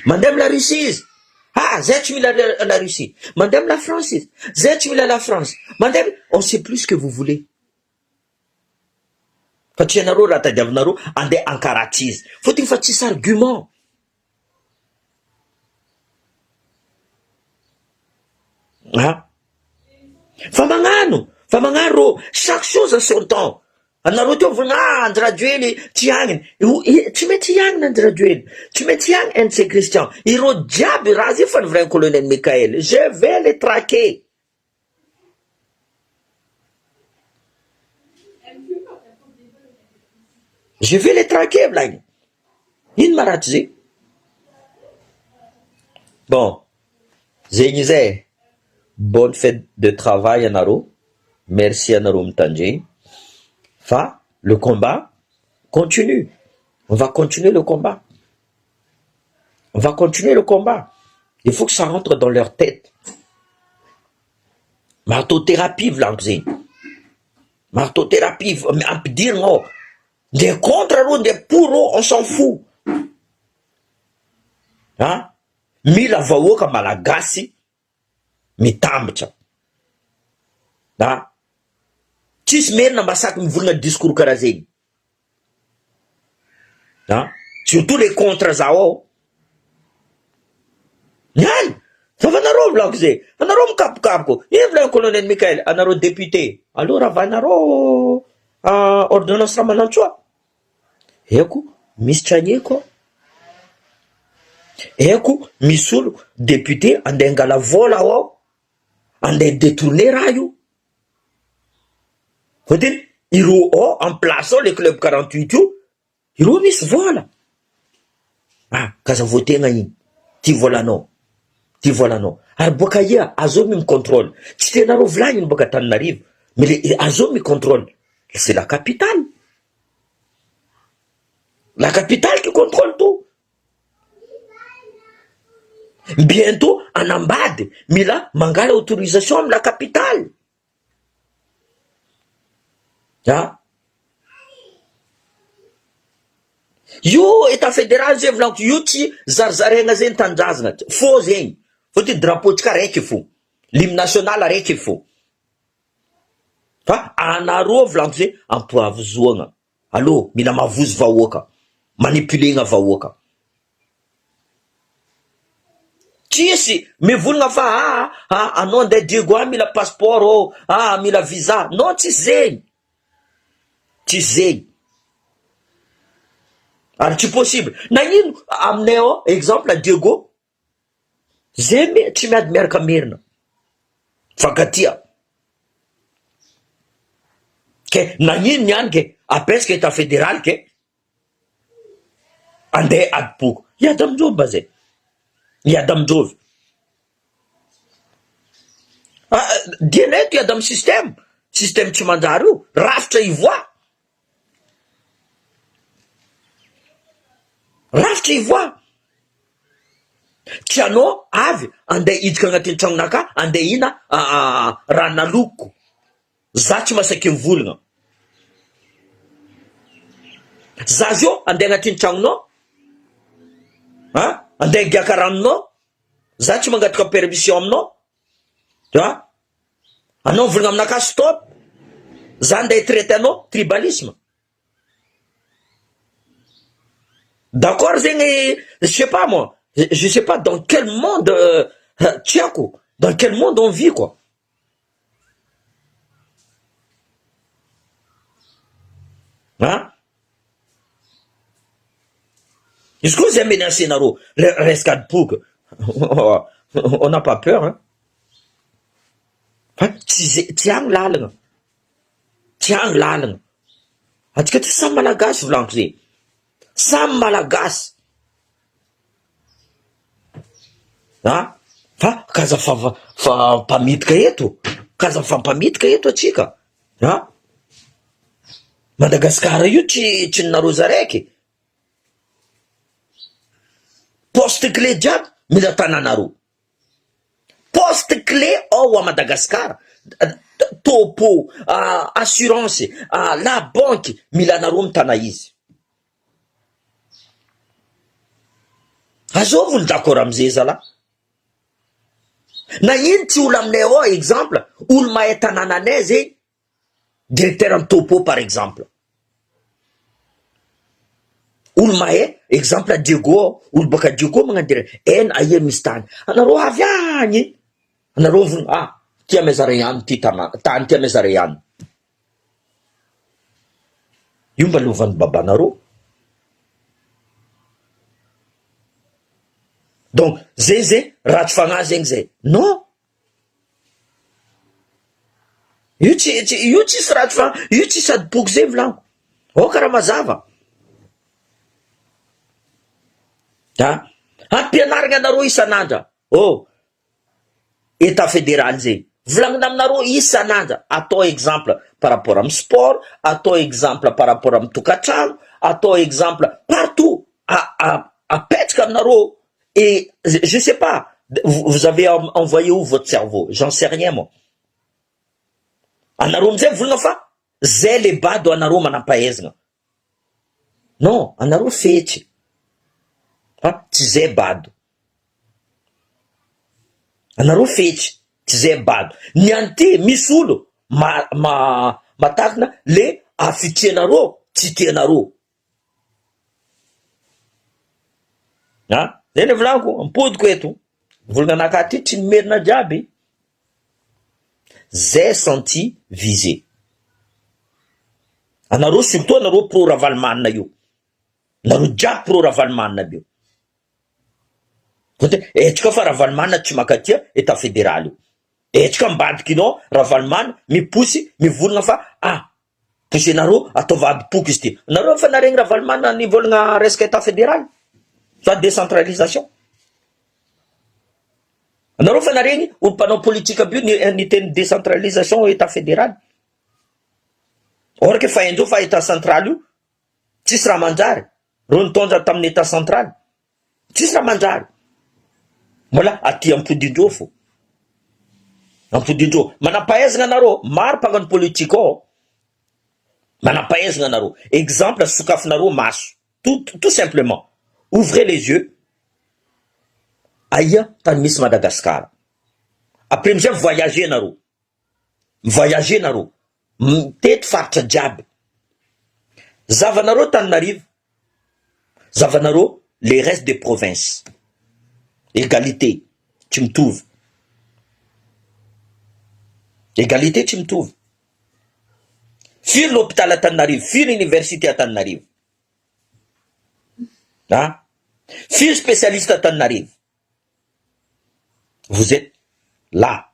Speaker 1: Mandeha amy la Russie izy, ah zay tsy mila la Russie, mandeha amy la France izy, zay tsy mila la France, mandeha amy, on sait plus ce que vous voulez. Fa tsy hainareo raha tadiavinareo andeha ankaratsy izy, fotony fa tsisy argument. Ah! Fa magnano, fa magnano rô, chaque chose à son temps, anareo teo vao ah Andry Rajoely tsy agnina, tsy maintsy hiagnina Andry Rajoely, tsy maintsy hiagnina NC Christian, ireo jiaby raha zay fa nivolagn'i colonel Mickaël, je vais les traquer. Je vais les traquer volagniny, ino ma ratsy zay? Bon, zegny izy e, bonne fête de travail anareo, merci anareo mitandregny fa le combat continue, on va continuer le combat, on va continuer le combat, il faut que ça rentre dans leur tete, marteau-thérapie volaniko zegny, marteau-thérapie ampidirina ao, nde contre reo nde pour reo on s'en fout, an, mila vahoaka malagasy mitambatra, an, tsisy merina masaky mivolagna discours karaha zegny. An! Surtout le contre zaho ao. Niany! Zavanareo volako zay, anareo mikapokapoka, ino volagny colonel Mickael, anareo député, aleo ravanareo ordonnance Ramanantsoa, eko misy tranieko ao, eko misy olo député andeha angala vola ao, andeha hi-detourner raha io. Fôtony ireo ao en place ao le club 48 io, ireo misy vôla, ah k'aza voategna igny, ty vôlanao, ty vôlanao, ary bôka aia azao mi mi-contrôle, tsy tianareo volagniny bôka Antananarivo, mais le azao mi-contrôle, c'est la capitale, la capitale qui contrôle tout. Bientôt hanambady mila mangala autorisation am la capitale ah! Io etat federal zay volaniko io tsy zarizaraina zay ny tanindrazana fô zegny fôtony drapeau tsika raiky fô l'hymne national raiky fô fa anareo volaniko zay ampoavozoagna. Allo, mila mavozo vahoaka, manipuler-na vahoaka. Tsisy mivolagna fa ah ah anao andeha Diego ah mila passeport ô, ah mila visa, non tsisy zegny, tsisy zegny, ary tsy possible, nagnino aminay ao exemple Diego, zay me tsy miady miaraka merina, mifankatia. Ke nagnino niany ke apesaka etat federal ke andeha adipoko hiady amindreo mba zay hiady amindreo ah dianay eto hiady amy système système tsy manjary io rafitra ivoà rafitra ivoà Tsy anao avy andeha hiditra agnatin'ny tragnonakahy andeha hihina raha nalokiko, za tsy masaky mivolagna, za zio andeha agnatin'ny tragnonao an, andeha higiaka ranonao, za tsy mangataka permission aminao an, anao mivolagna aminakahy stop, za andeha hi-traiter anao tribalisme. D'accord zegny je sais pas moi, je sais pas dans quel monde tsy haiko, dans quel monde on vit quoi. An! Izy koa zay menacer-nareo resaka adipoko on n'a pas peur hein, fa tsy ze tsy agny lalagna. Tsy agny lalagna. Antsika ty samy malagasy volaniko zay. Samy malagasy. Ah fa k'aza fa fa mpamitika eto, k'aza mifampamitika eto atsika ah. Madagasikara io tsy tsy ninareo zaraiky. Poste clé jiaby mila tananareo. Poste clé ao à Madagascar, topo, assurance, la banque, mila anareo mitana izy. Azovy olo d'accord amizay zalah? Na ino tsy olo aminay ao exemple olo mahay tanànanay zegny directeur ny topo par exemple olo mahay exemple Diego ao olo baka Diego magnano direct en aia misy tany anareo avy agny anareo mivona ah ty amezare ihany ty tana tany ty amezare ihany io mba lovan'ny babanareo. Donc zay zay ratsy fagnahy zegny zay non io tsy tsy io tsisy ratsy fagnahy io tsisy adim-poko zay volagno ao karaha mazava a ampianarigna anareo isan'andra oh Etat federal zay volagnina aminareo isan'andra atao exemple par rapport am sport, atao exemple par rapport am tokatrano, atao exemple partout apetraka aminareo et je sais pas vous avez envoyé où votre cerveau j'en sais rien moi, anareo amizay mivolagna fa zay le bado anareo manampahaizagna, non anareo fetsy fa tsy zay bado. Anareo fetsy tsy zay bado. Ny an'ity misy olo ma ma matakina le afitrianareo tsy tianareo. A! Zay le volaniko, ampodiko eto, volana anakahy ty tsy ny merina jiaby, zay senti visé. Anareo surtout anareo pro Ravalomanana io, nareo jiaby pro Ravalomanana aby io. Hetsika fa Ravalomanana tsy mankatia etat federal io. Hetsika ambadikinao Ravalomanana miposy mivolagna fa ah posenareo ataova adim-poko izy ty. Nareo efa naregny Ravalomanana nivolagna resaka etat federal soit décentralisation. Nareo efa naregny olo mpanao politique aby io niteny décentralisation etat federal. Or que fa haindreo fa etat central io tsisy raha manjary. Reo nitondra tamin'ny etat central. Tsisy raha manjary. Mbola aty ampodindreo fo. Ampodindreo. Manampahaizana anareo, maro mpagnano politique ao. Manampahaizana anareo. Exemple sokafinareo maso. Tout tout simplement. Ouvrez les yeux. Aia tany misy Madagascar. Après amizay voyager nareo. Voyager nareo. Mitety faritra jiaby. Zavanareo Tananarivo, zavanareo les restes des provinces. Égalité tsy mitovy. Égalité tsy mitovy. Firy l'hôpital Antananarivo, firy université Antananarivo? Ah? Firy spécialiste Antananarivo? Vous êtes là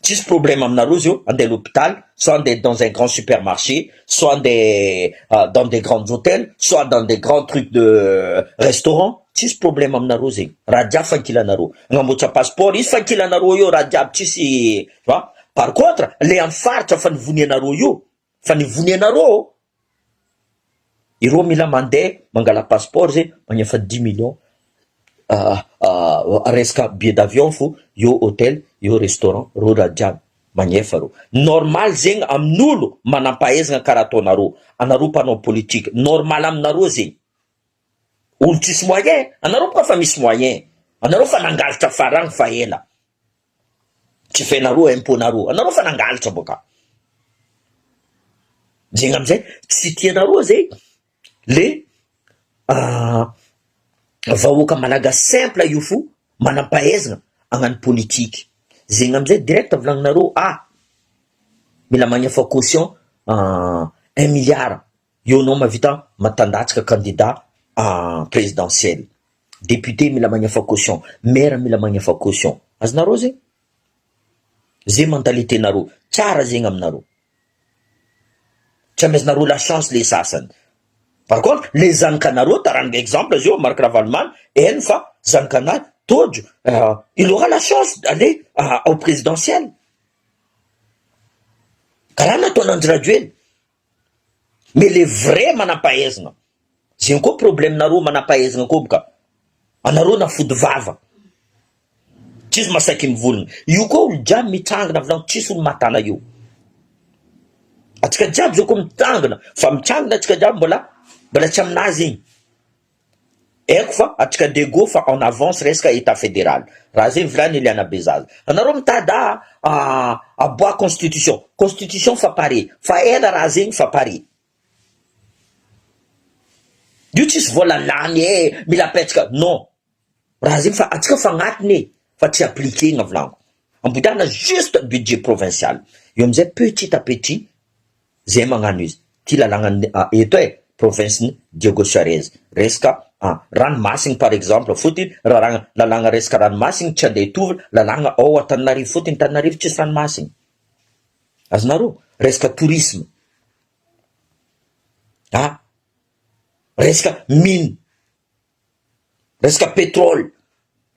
Speaker 1: tsisy problème aminareo zeo andeha l'hôpital soit andeha dans un grand supermarché soit andeha dans des grands hôtels soit dans des grands trucs de restaurant tsisy problème aminareo zegny raha jiaby fankilanareo agnamboatra passeport izy fankilanareo eo raha jiaby tsisy fa par contre le amy faritra fa nivonianareo io fa nivonianareo Ireo mila mandeha mangala passeport ze magnefa dix millions resaka billet d'avion fo eo hotel eo restaurant reo raha jiaby magnefa reo normal zegny amin'olo manampahaizana karaha ataonareo anareo mpanao politique normal aminareo zegny olo tsisy moyen anareo boka fa misy moyen anareo fa nangalatra faragny fa ela Tsy fenareo impot nareo, anareo fa nangalatra boka. Zegny amizay tsy tianareo zay le vahoaka malagasy simple io fo manampahaizana hagnano politique, zegny amizay direct volagninareo ah mila magnefa caution un milliard eo anao mahavita matandatsaka candidat présidentiel. Député mila magnefa caution, maire mila magnefa caution, azonareo zegny? Zay mentalité nareo, tsara zegny aminareo, tsy amezanareo la chance le sasany, par contre le zanakanareo taranaka exemple zao Marc Ravalomanana hainy fa zanakanahy Tojo il aura la chance d'aller au présidentiel, karaha nataon'i Andry Rajoelina. Mais le vrai manampahaizana, zegny koa problème nareo manampahaizana koa boka, anareo nafody vava, tsisy masaky mivolagna, io koa olo jiaby mitsangana volagno tsisy olo mahatana io, atsika jiaby zao koa mitsangana, fa mitsangana atsika jiaby mbola mbola tsy aminazy igny. Haiko fa atsika Diego fa en avance resaka etat federal. Raha zay vilany Eliana Bezaza. Anareo mitady a aboa constitution. Constitution fa pare. Fa ela raha zegny fa pare. Io tsisy vola lany e, mila apetsaka. Non. Raha zegny fa atsika fa agnatiny e, fa tsy appliquer-gna volaniko. Ampodiana juste budget provincial. Eo amizay petit à petit Zay magnano izy. Ty lalàgna eto e, province ny Diego Suarez. Resaka ranomasigny par exemple fotony raragna lalàgna resaka ranomasigny tsy andeha hitovy lalàgna ao Antananarivo fotony Antananarivo tsisy ranomasigny. Azonareo? Resaka tourisme. Ah! Resaka mine. Resaka pétrole.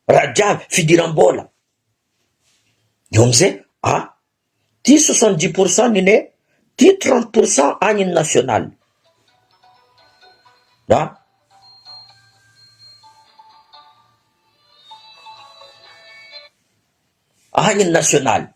Speaker 1: Raha jiaby fidiram-bola. Eo amizay ah! Ty 70 pour cent nine, ty 30 pour cent agny ny national. A. Agny ny national.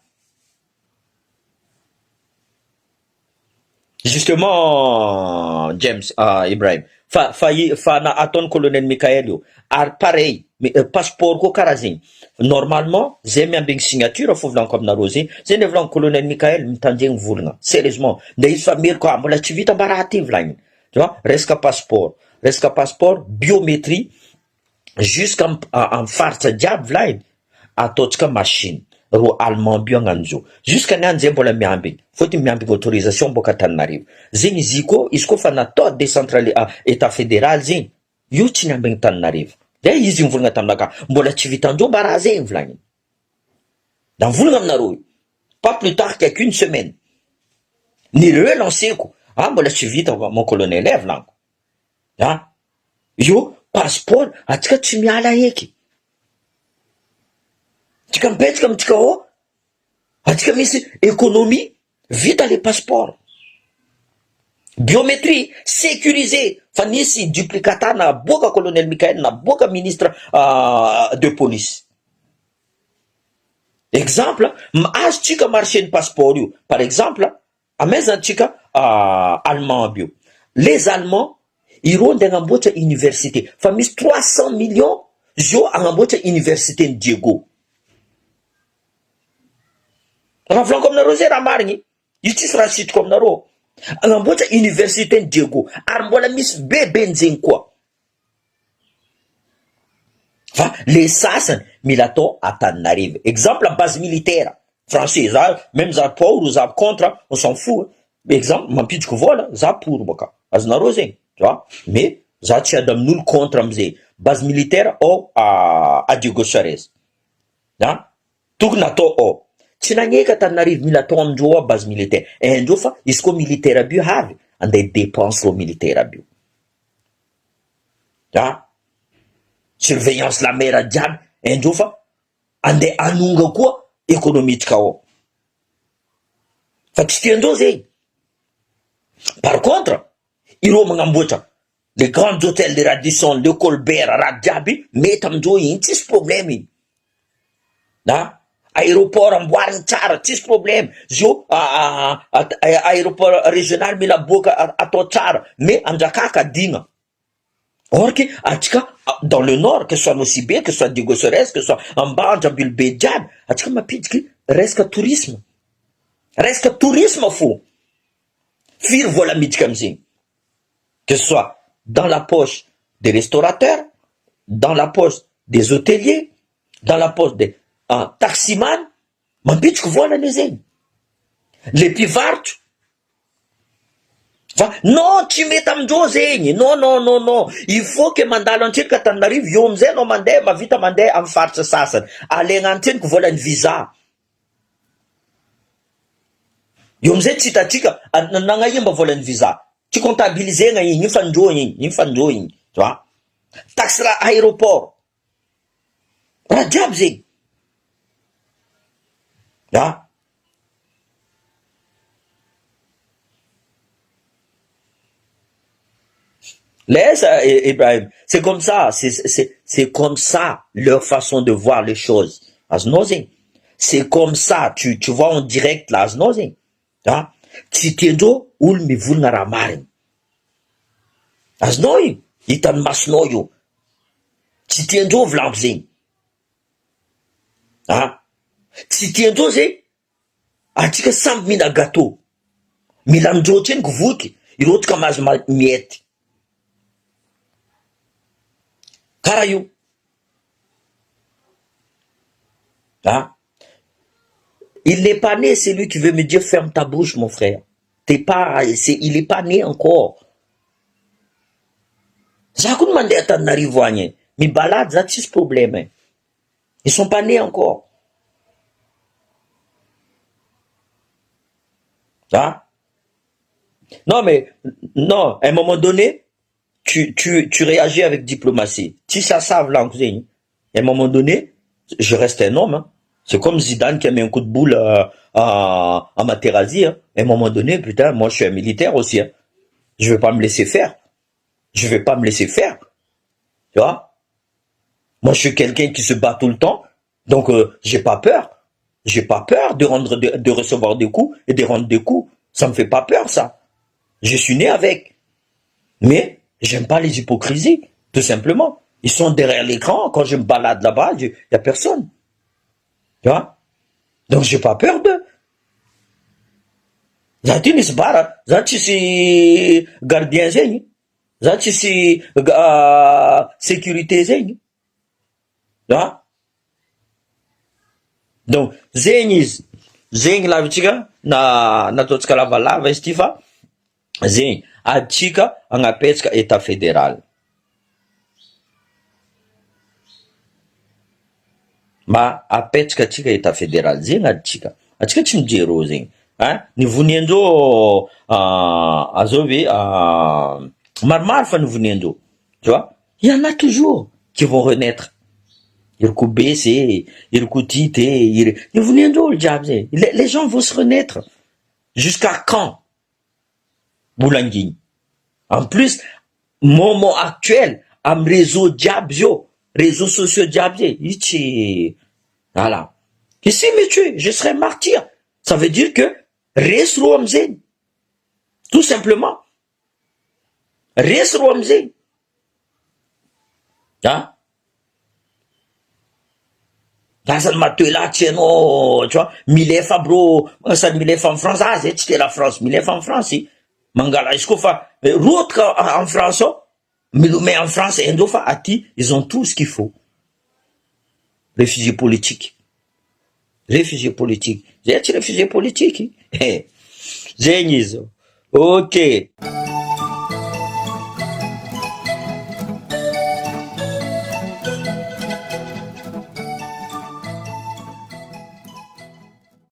Speaker 1: Justement James Ibrahim fa fa i fa na ataon'i colonel Mickaël io ary pareil passeport koa karaha zegny normalement zay miambigny signature fo volaniko aminareo zegny zay le volaniko colonel Mickaël mitandregny volagna serieusement nde izy fa meloka ah mbola tsy vita mba raha ty volagniny tu vois resaka passeport resaka passeport biométrie Jusqu' am faritra jiaby volahy ataontsika machine ro allemand by io agnano zio jusqu' niany zay mbola miambigny fôtony miambigny autorisation boaka Antananarivo zegny izy koa izy koa fa natao decentrali etat federal zegny io tsy niambigny Antananarivo zay izy nivolagna taminakahy mbola tsy vitandreo mba raha zegny volagniny da mivolagna aminareo io pas plus tard qu'il y a qu'une semaine ny relanceko ah mbola tsy vita mon colonel eh volagniko ah Io passeport atsika tsy miala eky, tsika mipetraka amitsika ao, atsika misy economie vita le passeport, biometrie securisé fa nisy duplicata naboaka colonel Mickael naboaka ministre de police, exemple azontsika marché ny passeport io par exemple Amezan tsika allemand aby io. Les allemands ireo andeha agnamboatra université fa misy 300 millions zio agnamboatra université ny Diego. Raha volaniko aminareo zay raha marigny, io tsisy raha asitriko aminareo. Agnamboatra université ny Diego ary mbola misy bebe ny zegny koa. Fa le sasany mila atao Antananarivo. Exemple base militaire français za même za pour ou za contre on s'en fout exemple mampidiko vola za pour bôka azonareo zegny tu vois mais za tsy hiady amin'olo contre amizay base militaire ao à Diego Suarez a tokony atao ao tsy nagneka Antananarivo mila atao amindreo ao base militaire haindreo fa izy koa militaire aby io havy andeha dépense reo militaire aby io. A! Surveillance la mer jiaby haindreo fa andeha hanonga koa économie-tsika ao. Fa tsy tiandreo zegny. Par contre, ireo magnamboatra les grands hôtels de Radisson, le Colbert, raha jiaby mety amindreo igny, tsisy problème igny. A! Aéroport amboariny tsara, tsisy problème. Zio aéroport régional mila aboaka atao tsara, mais Anjakaka adigna. Or que atsika dans le nord, que ce soit Nosy Be, que ce soit Diego Suarez, que ce soit Ambanja, Ambilobe jiaby, atsika mampidriky resaka tourisme. Resaka tourisme fô. Firy vola miditra amizegny? Que ce soit dans la poche des restaurateurs, dans la poche des hôteliers, dans la poche des taximan, mampidriky vola anie zegny. Le mpivarotro fa non tsy mety amindreo zegny, non non non non, il faut que mandalo antsendriky Antananarivo, eo amizay anao mandeha mahavita mandeha amy faritra sasany, alaigna antsendriky volan'ny visa. Eo amizay tsy hitantsika nagnaia mba volan'ny visa, tsy comptabiliser-na igny, iny fa ndrô igny, iny fa ndrô igny, tu vois. Taxe raha aéroport, raha jiaby zegny, ah. Laisse Ibrahim, c'est comme ça, c'est c'est c'est comme ça leur façon de voir les choses, azonao zegny, c'est comme ça, tu tu vois en direct là, azonao zegny, ah, tsy tiandreo olo mivolagna raha marigny, azonao io, hitan'ny masonao io. Tsy tiandreo volagno zegny. Ah! Tsy tiandreo zegny atsika samby mihina gâteau. Mila amindreo atsendriky voky, ireo tsika mahazo miety. Karaha io. Ah! Il n'est pas né celui qui veut me dire ferme ta bouche mon frère. T'es pas, c'est, il est pas né encore. Za koa no mandeha Antananarivo agny e, mi-balade za tsisy problème e. Ils sont pas nés encore. Ah! Non mais, non, à un moment donné, tu, tu, tu réagis avec diplomatie. Tsisy asa volaniko zegny. À un moment donné, je reste un homme hein. C'est comme Zidane qui a mis un coup de boule à, à, à Materazzi hein. À un moment donné, putain, moi je suis un militaire aussi hein. Je vais pas me laisser faire. Je vais pas me laisser faire. Tu vois? Moi je suis quelqu'un qui se bat tout le temps, donc euh, j'ai pas peur. J'ai pas peur de rendre de, de recevoir des coups et de rendre des coups. Ça me fait pas peur ça. Je suis né avec. Mais j'aime pas les hypocrisies, tout simplement. Ils sont derrière l'écran, quand je me balade là-bas, il y a personne. Tu vois? Donc j'ai pas peur d'eux. Za ty misy bara, za tsisy gardien zegny, za tsisy sécurité zegny. Ah! Donc zegny izy, zegny lavitsika na nataontsika lavalava izy ty fa zegny atsika agnapetsaka état fédéral. Mba apetsaka atsika état fédéral, zegny aditsika, atsika tsy mijery reo zegny ein, ny voniandreo azovy maromaro fa ny voniandreo tu vois, il y en a toujours qui vont renaître, iry kobesy e, iry kotity e, iry, ny voniandreo olo jiaby zay, les les gens vont se renaître, jusqu'à quand mbola anginy, en plus moment actuel amy réseau jiaby zio, réseaux sociaux jiaby zay, io tsy voilà, ici me tue je serai martyr, ça veut dire que resy reo amizegny, tout simplement, resy reo amizegny, ah. Lasa ny matoela tsy hainao tu vois, milefa aby reo sady milefa amy France, ah zay tsy tia la France, milefa amy France, mangala izy koa fa rotika en France ao, milomay en France haindreo fa aty ils ont tout ce qu'il faut, réfugié politique, réfugié politique, zay tsy réfugié politique, zegny izy, ok.